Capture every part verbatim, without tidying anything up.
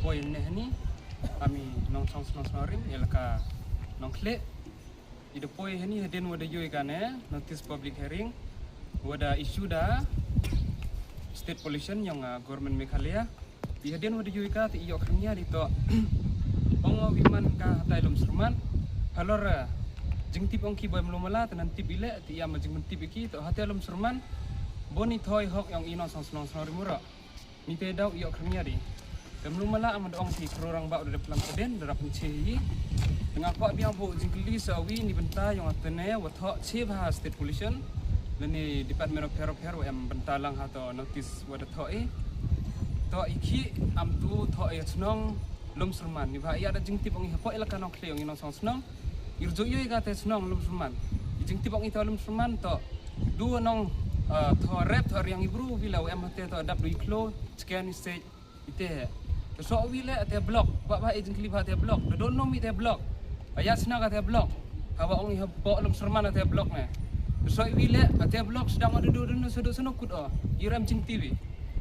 Poi ne hani, ami nongshong shnong Snohrim, elaka Nongkhlieh. I da poi hani hadien wa da ïoh ïa kane notice public hearing wa da issue da State Pollution yong, ah, Government Meghalaya. I hadien wa da ïoh ïa ka te i ïoh khyndiat i toh ong wa wi man ka hatai Lumsyrman. Halor, ah, jingtip ong ki boi mlu mala te nan tip i leh te i ïa ma jingmyntip ïa ki toh hatai Lumsyrman. Bun i thoi hok yong i nongshong shnong Snohrim u ro. Ni te daw ïoh khyndiat i. Te mlu mala am da ong ki kru rangbah u da dep lam kaden da rap nche hi. Te nga kwah biang bu jingkylli sa wi ni bynta yong atene wa thoh che bha State Pollution lane Department of Fair Affair wa em bynta lang ha to notice wa da thoh i. Toh i ki am tu thoh i chnong Lumsyrman ni bha ïa da jingtip ong i hapoh elaka Nongkhlieh ong i nongshong shnong. I rujui ïoh i kate chnong Lumsyrman. I jingtip ong i to Lumsyrman toh du nong, ah, thoh rep thoh riang i bru wi la wa em hate toh dap du i klo chken i sej. Ite te so wi le ate block ba ba i jingkylli ba ate block da don nom ite block. Aya sna ka ate block. Hawa ong i hapoh Lumsyrman ate block ne. Te so wi le ate block sdang ma du du du so du so no kut o. I ram jingtip i.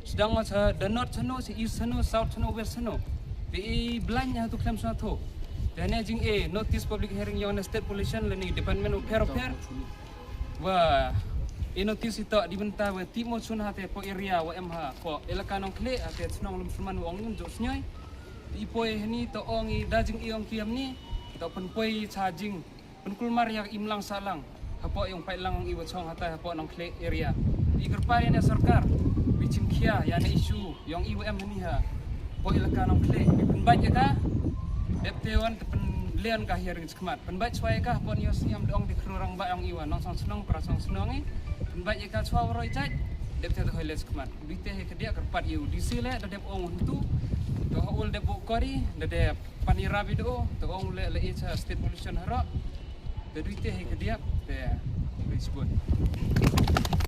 Sdang ma sa da north sano, sa east sano, south sano, west sano. Te i blind ïa tu klem sano tho. Te ne jing e notice public hearing yong ne State Pollution lane Department of Fair Affair. Wa i notice i toh di bynta wa tip mo chun hate poh area wa em hapoh elaka Nongkhlieh hate chnong Lumsyrman wa ong un jok snioi. I poi hani toh ong i da jing i ong ki am ni toh pynpoi cha jing pynkulmar ïa i mlang sahlang hapoh yong paitlang ong i wa chong hatai hapoh Nongkhlieh area. I kyrpad ïa ne sorkar wi chim khia ïa ne issue yong i wa em hani hapoh elaka Nongkhlieh wi pynbait ïa ka. Dep te wan te pynlian ka hearing chakhmat pynbait chwa ïa ka hapoh ni ïa sniam da ong de kru rangbah yong i wa nongshong shnong pra shong shnong i. Pynbait ïa ka chwa wa roi jait dep te te hoi le chakhmat. Wi te he ka dia kyrpad ïa u D C le da dep ong huntu. To ha ul dep bu kori da dep pan i rabi do to ong le le i cha State Pollution haro. Te dui te hi kediak te Facebook.